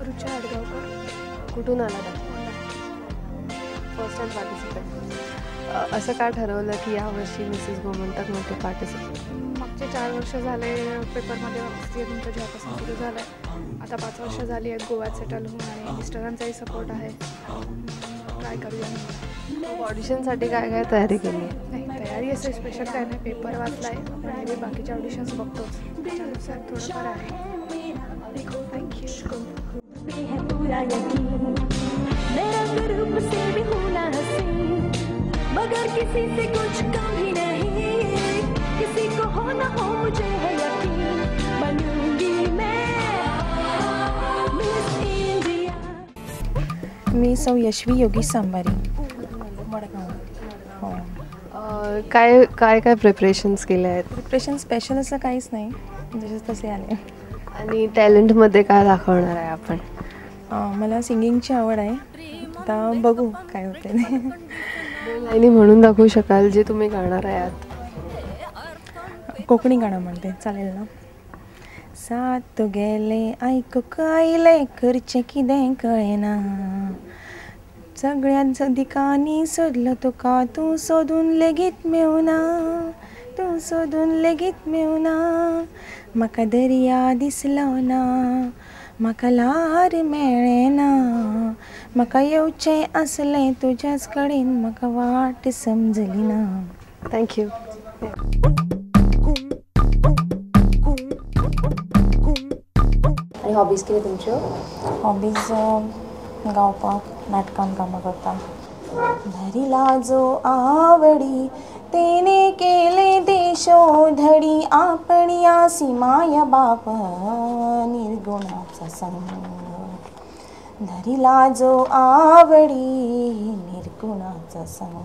रुचा आडगावकर. कुठून आलात? First time participate. असं का ठरवलं की यावर्षी मिसेस गोमंतकमध्ये पार्टिसिपेट? मागचे 4 वर्ष झाले पेपरमध्ये वाचते तुमच्या जेव्हापासून सुरू झालं आहे. आता 5 वर्ष झाली आहेत गोव्यात सेटल होऊन आणि मिस्टरांचाही सपोर्ट आहे. ट्राय करूया. ऑडिशनसाठी काय काय तयारी केली? नाही, तयारी असं स्पेशल काय नाही. पेपर वाचला आहे आपण, नेहमी बाकीच्या ऑडिशन्स बघतोच, त्याच्यानुसार थोडंफार आहे. Thank you. मगर किसी से कुछ कम ही नहीं, किसी को हो ना हो मुझे है यकीन, बनूंगी मैं मिस इंडिया. मी सौ यशवी योगी सांबारी, मडगाव. हो. काय काय काय प्रिपरेशन्स केले आहेत? प्रिपरेशन स्पेशल असं काहीच नाही, जसे तसे आले. आणि टॅलेंटमध्ये काय दाखवणार आहे आपण? मला सिंगिंगची आवड आहे, आता बघू काय होते. लाईनी म्हणून दाखवू शकाल जे तुम्ही गाणार आहात? कोकणी गाणं म्हणते, चालेल ना? सात गेले आयकूंक आयले करचें कितें कळना, सगळ्यांच्या दिकांनी सोदलो तुका तूं सोदून लेगीत मेवना, तूं सोदून लेगीत मेवना, म्हाका दर्या दिसलो ना, म्हाका ल्हार मेळ्ळें ना, म्हाका येवचें आसलें तुज्याच कडेन, म्हाका वाट समजली ना. Thank you. आनी हॉबीज कितें तुमच्यो? हॉबीज गावपाक, नाटकान कामां करता. धरिला जो आवडी तेने केले देशो धडी, आपणी आसी माय बाप निर्गुणाचा संग, धरिला जो आवडी निर्गुणाचा संग,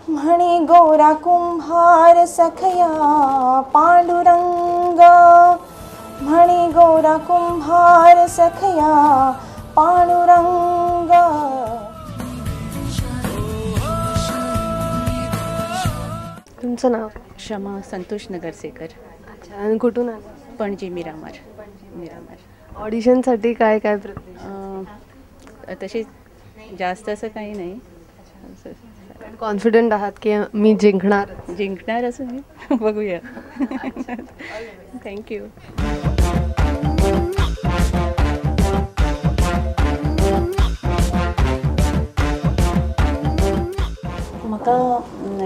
म्हणे गोरा कुंभार सखया पांडुरंग, म्हणे गोरा कुंभार सखया पांडुरंग. तुमचं नाव? क्षमा संतोष नगरसेकर. अच्छा, आणि कुठून आला? पणजी, मिरामार. मिरामार. ऑडिशनसाठी काय काय प्रिपरेशन? तसे जास्त असं काही नाही. कॉन्फिडंट आहात की मी जिंकणार? जिंकणार असं मी बघूया. Thank you. म्हाका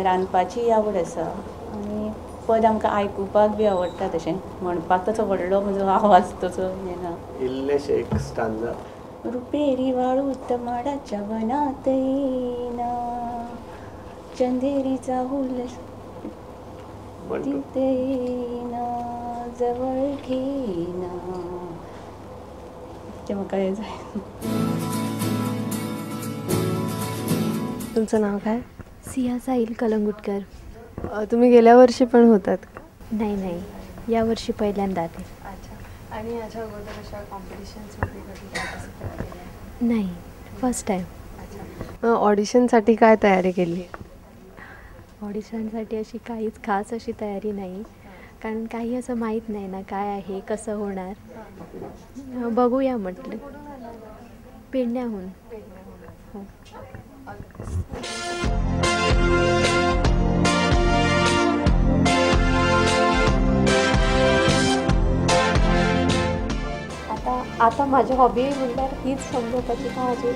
रांदपाची आवड आसा आनी पद आमकां आयकुपाक बी आवडटा, तशें म्हणपाक तसो व्हडलो म्हजो आवाज तसो येना. इल्लेशें एक स्टांजा. रुपेरी वाळूत माडाच्या वनात येईना, चंदेरीचा हुल तिथे येईना, जवळ घेईना, ते म्हाका हें जाय. तुमचं नाव काय? सिया साहिल कलंगुटकर. तुम्ही गेल्या वर्षी पण होतात? नाही नाही, या वर्षी पहिल्यांदा आले. अच्छा, आणि याच्या अगोदर अशा कॉम्पिटिशन्समध्ये कधी पार्टिसिपेट केलं? नाही, फर्स्ट टाईम. अच्छा, ऑडिशनसाठी काय तयारी केली? ऑडिशनसाठी अशी काहीच खास अशी तयारी नाही, कारण काही असं माहीत नाही ना काय आहे, कसं होणार, बघूया म्हटलं. पेडण्याहून. हो. आता म्हाजी हॉबी म्हणल्यार हीच समजोवपाची का म्हाजी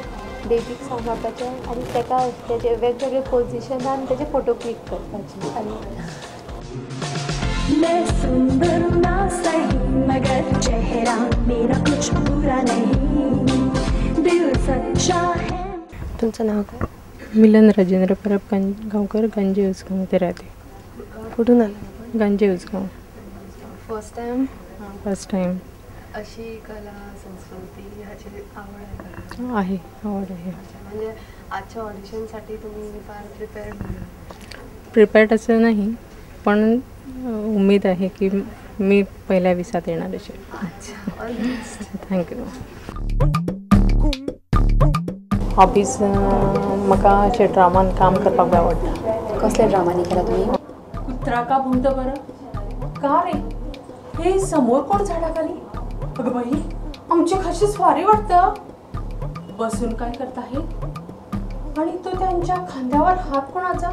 बेबीक सांबाळपाचें आनी ताका तेजे वेगवेगळे पोजिशनान तेजे फोटो क्लिक करपाचे. आनी मैं सुंदर ना सही मगर चेहरा मेरा कुछ बुरा नहीं, दिल सच्चा है. तुमचं नाव काय? मिलन राजेंद्र परब गावकर, गांजे उसगांव मध्ये राहते. कुठून आला? Ganje Usgaon. First time? First time. अशी कला संस्कृती ह्याची आवड आहे का? आहे, आवड आहे. म्हणजे आजच्या ऑडिशनसाठी तुम्ही फार प्रिपेअर्ड? प्रिपेअर्ड असं नाही, पण उमेद आहे की मी पहिल्या विसात येणार असे. अच्छा, thank you. Hobbies म्हाका अशें ड्रामान काम करपाक आवडटा. कसल्या ड्रामांनी केला तुमी? कुत्रा का भोंवता बरं का रे? हे समोर कोण झाडाखाली? अगं बाई, आमची खाशी स्वारी वाटतं. बसून काय करत आहे? आणि तो त्यांच्या खांद्यावर हात कोणाचा?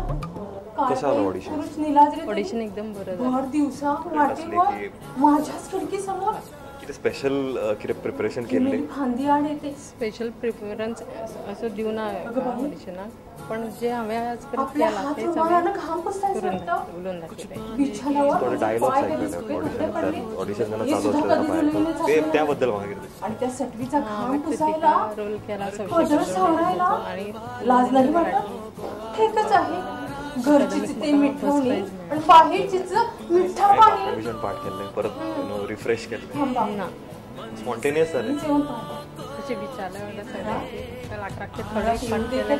कसं आलं ऑडिशन? ऑडिशन एकदम बरं झालं. भर दिवसा वाटेवर माझ्याच खिडकीसमोर. किती स्पेशल किती प्रिपरेशन केले? फांदी आड येते. स्पेशल प्रिफरन्स असं दिवना ऑडिशनाक, पण जे हांवें आजपर्यंत केलां तेच हांवें उलोवन दाखयलें. थोडे डायलॉग्स ऐकलेले ऑडिशन ऑडिशन जेन्ना चालू आसलें भायर ते त्या बद्दल म्हाका कितें? आणि त्या सटवीचा घाम पुसायला, रोल केला पदर सावरायला आणि लाज नाही वाटत? ठीकच आहे, घरचीच ते मिठवणी आणि बाहेरचीच मिठा पाणी. रिव्हिजन पाठ केल्लें, परत you know refresh केल्लें? ना. स्पॉन्टेनियस जालें. तशें विचारलें म्हणल्यार सगळें लाखाक थोडे पाठ केले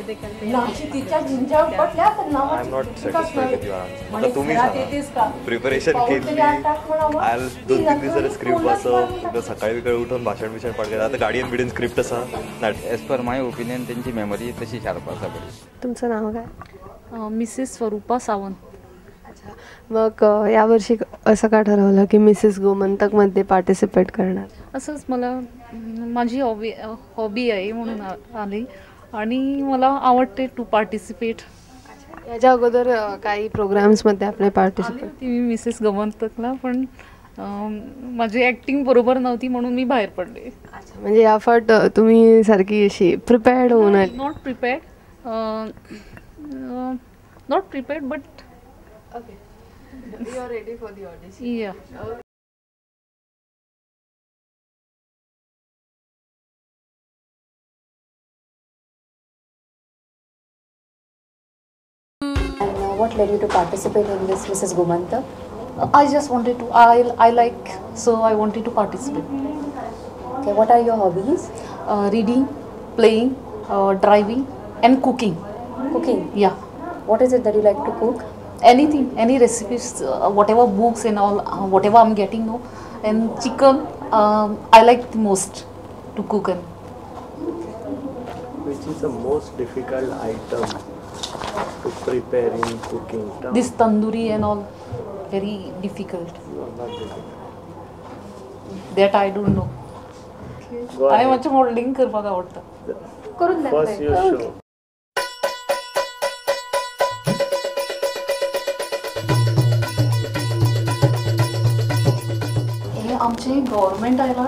ते केले. नाची तिच्या झिंज्या उपटल्या तर I am not satisfied with your answer. आता तुम्ही सांगा, प्रिपरेशन केली, आयल 2-3 दिसांनी स्क्रिप्ट वाचप, सकाळी बिकाळी उठून भाशण बिशण पाठ केलें, आतां गाडयेन बिडयेन स्क्रिप्ट आसा ना? एज पर my opinion तेंची मेमरी तशी शार्प आसा बरी. तुमचं नाव काय? मिसेस स्वरूपा सावंत. अच्छा, मग यावर्षी असं का ठरवलं की मिसेस गोमंतकमध्ये पार्टिसिपेट करणार? असंच मला माझी हॉबी हॉबी आहे म्हणून आली आणि मला आवडते टू पार्टिसिपेट. याच्या अगोदर काही प्रोग्राम्समध्ये आपले पार्टिसिपेट? ती मी मिसेस गोमंतकला, पण माझी ॲक्टिंग बरोबर नव्हती म्हणून मी बाहेर पडले. अच्छा, म्हणजे या फाट तुम्ही सारखी अशी प्रिपेअर्ड होऊन आली? Not prepared, not prepared, but okay, you are ready for the audition. Yeah. And what led you to participate in this Mrs. Gomantak? I just wanted to. I like, so I wanted to participate. Okay, what are your hobbies? Reading, playing, driving, and cooking. Cooking? Yeah. What is it that you like to cook? Anything, any recipes, whatever books and all, whatever I'm getting now. And chicken, I like the most to cook. And which is the most difficult item to prepare in cooking? This tandoori and all, very difficult. No, not difficult. That I don't know. Go आणि ahead. मातशें modelling करपाक आवडटा. करून First you show. हे आमचे government आयला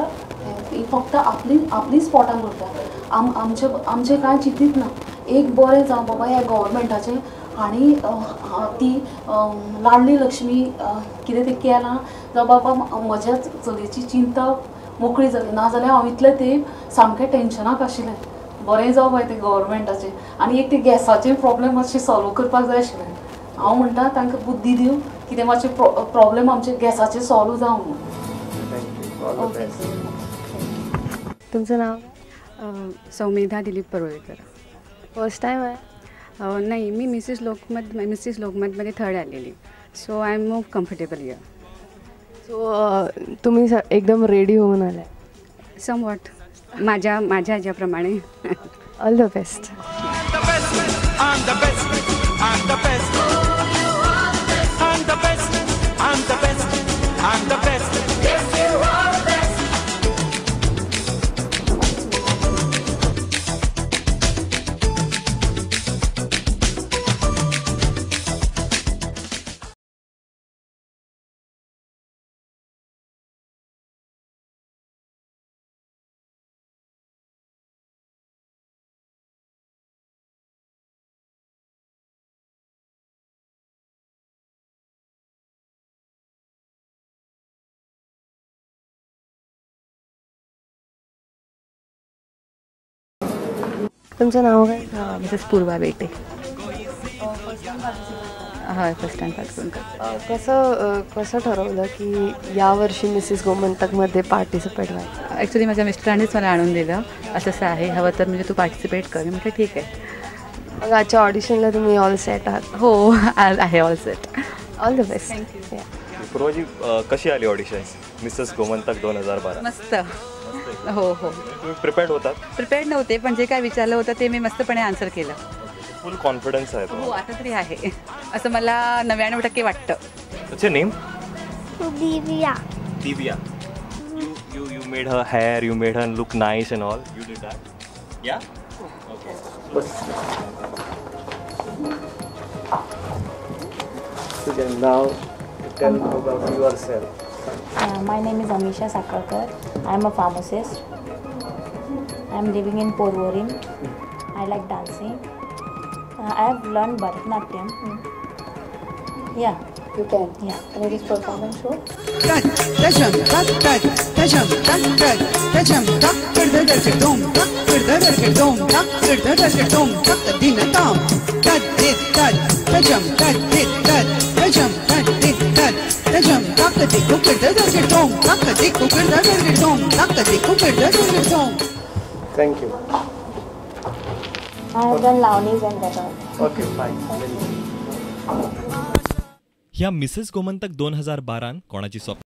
ही फक्त आपली आपलीच पोटां भरता. आमचे आमचें कांय चिंतीत ना. एक बरें जावं बाबा ह्या गव्हर्मेंटाचें. आनी ती लाडली लक्ष्मी कितें तें केलां जावं बाबा, म्हज्या चलयेची चिंता मोकळी जाली. नाजाल्यार हांव इतलें तेंप सामकें टेंशनाक आशिल्लें. बरें जावं बाय तें गव्हर्मेंटाचें. आनी एक तें गॅसाचें प्रॉब्लेम मातशें सॉल्व करपाक जाय आशिल्लें. हांव म्हणटा तांकां बुद्दी दिवं कितें मातशें प्रॉब्लेम आमचें गॅसाचें सॉल्व जावं म्हणून. Thank you. All the best. तुमचं नाव? सौमेधा दिलीप परुळेकर. फर्स्ट टाइम आहे? नाही, मी मिसेस लोकमत मिसेस लोकमतमध्ये थर्ड आलेली, so I am more comfortable here. So तुम्ही एकदम रेडी होऊन आलाय? समवॉट, माझ्या माझ्या ह्याच्याप्रमाणे. All the best. I'm the best. I'm the best. I'm the best. I'm the best. I'm the best. Yes, you are the best. तुमचं नाव काय? Mrs पूर्वा बेटे. हय, फर्स्ट टाइम पार्टिसिपेट करता. कसं कसं ठरवलं की यावर्षी मिसेस गोमंतकमध्ये पार्टिसिपेट व्हायचं? ॲक्च्युली माझ्या मिस्टरांनीच मला आणून दिलं, असं असं आहे, हवं तर म्हणजे तू पार्टिसिपेट कर. मी म्हटलं ठीक आहे. मग आजच्या ऑडिशनला तुम्ही ऑल सेट आहात? हो, आहे all set. All the best. Thank you. पूर्वाजी, कशी आली ऑडिशन मिसेस गोमंतक 2012? मस्त. हो हो. तुम्ही प्रिपेअर्ड होतात? प्रिपेअर्ड नव्हते, पण जे काय विचारलं होतं ते मी मस्तपणे आन्सर केलं. फुल कॉन्फिडन्स आहे? हो, आता तरी आहे असं मला 99% वाटतं. What's your name? Divya. Divya. You made her hair, you made her look nice and all. You did that? Yeah? Okay. So then now tell about yourself. My name is Amisha Sakalkar. I am a pharmacist. I am living in Porvorim. I like dancing. I have learned Bharatanatyam. Yeah. You can? Yeah. Can you just perform and show? Thank you. I have done Lavani's and that all. Okay, fine. ह्या Mrs Gomantak 2012 कोणाची स्वप्न